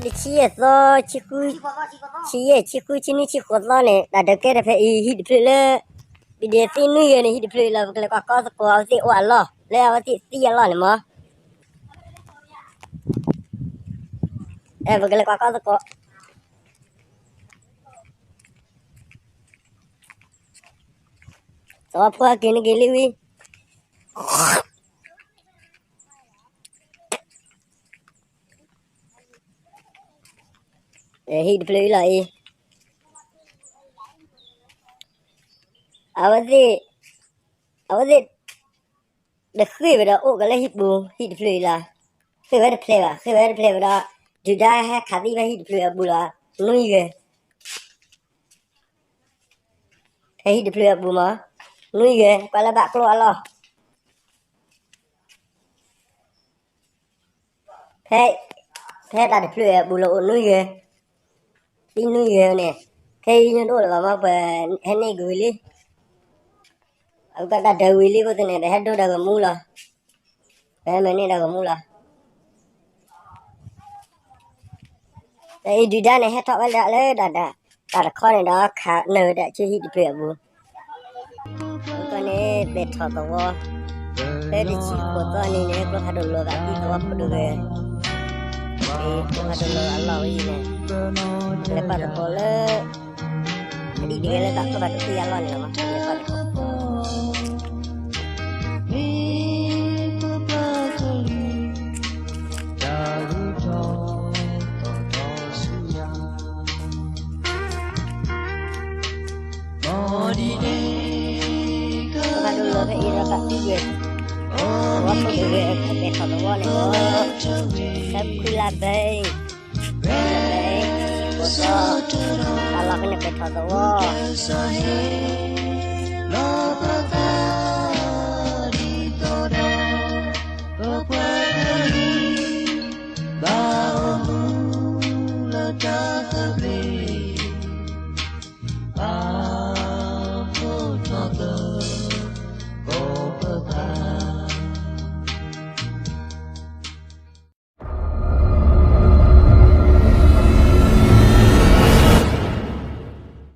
တဆံယဲၢ်သီ, ဆံဃု, ဆံယဲၢ်, ဆံဃု, ဆံနွံ, ဆံဃိးသီန့ၣ် တၢ်ဒုးကဲထီၣ်ဖဲအံၤ ဟံၣ်တဖျၢၣ်လၢ ပဒဲသ့ၣ်နွံဂၤန့ၣ် ဟံၣ်တဖျၢၣ်အံၤလီၤ. ပကလဲၤကွၢ်ကီသကိး အဝဲသ့ၣ်အိၣ်အလီၢ် လၢအဝဲသ့ၣ်သံအလီၢ်န့ၣ်မး. အဲ ပကလဲၤကွၢ်ကီသကိး. သဝီဖိဟဲက့ၤန့ၢ်က့ၤလံဝံၤ ဟံၣ်တဖျၢၣ်အံၤလီၤအံၤ, အဝဲသ့ၣ်, အဝဲသ့ၣ် တဃ့ၢ်ဝဲဒီးအိၣ်ကလၢဟံၣ်ပူၤ ဟံၣ်တဖျၢၣ်အံၤလီၤ. ဃ့ၢ်ဝဲတဖျဲးဘၣ်, ဃ့ၢ်ဝဲတဖျဲးဝဲဒီး ဒုၣ်ဒါဟဲခးသံဖဲဟံၣ်တဖျၢၣ်အပူၤလီၤ. နွံဂၤ ဖဲဟံၣ်တဖျၢၣ်အပူၤမး, နွံဂၤ ကွၢ်လၢဘၣ်ကျိအလီၢ်. ဖဲ, ဖဲတၢ်တဖျၢၣ်အပူၤလီၤအိၣ်နွံဂၤ, သံနွံဂၤန့ၣ်, ခဲအံၤညိတအိၣ်လၢၤဘၣ်မး ပှၤဟဲန့ၢ်က့ၤဝံၤလံ. အကတၢၢ်တၢ်ဝံၤလံအဃိသတးန့ၣ် ပဟဲဒိတၢ်ဂီၤမူလီၤ. ပဟဲမၤန့ၢ်တၢ်ဂီၤမူလီၤ. အံၤဒုၣ်ဒါန့ၣ် ဟဲထီၣ်ဝဲဒၣ်လၢ တၢ်တခီန့ၣ်ဒီး ခးနၢၤဝဲဒၣ်ဆူဟံၣ်တဖျၢၣ်အပူၤ. အဃိန့ၣ် ပဲာ်ထီၣ်သဝီ လၢတဆံဃိးသီနံၤန့ၣ် ကျိဖးဒိၣ်လိာ်သးသံသဝီဖိတဂၤ, ကျိဖးဒိၣ်လိာ်အလီၢ်ဝဲအံၤန့ၣ်, လဲၤကွၢ်သကိးလၢ အဒံၣ်တဂၤလၢသးကျိဖးဒိၣ်သံအလီၢ်န့ၣ်လီၤမး. လဲၤကွၢ်သကိး ကျိဖးဒိၣ်လိာ်ဖဲအံၤဒီးသးသံယဲၢ်, သဝီဖိတဂၤ ပဲာ်ထီၣ်သဝီန့ၣ်ဒီး ဆၢခွံလါဘဲ ခွံလါဘဲ တဆံဃိးသီ, တၢ်လီၢ်ဖဲန့ၣ်ပဲာ်ထီၣ်သဝီ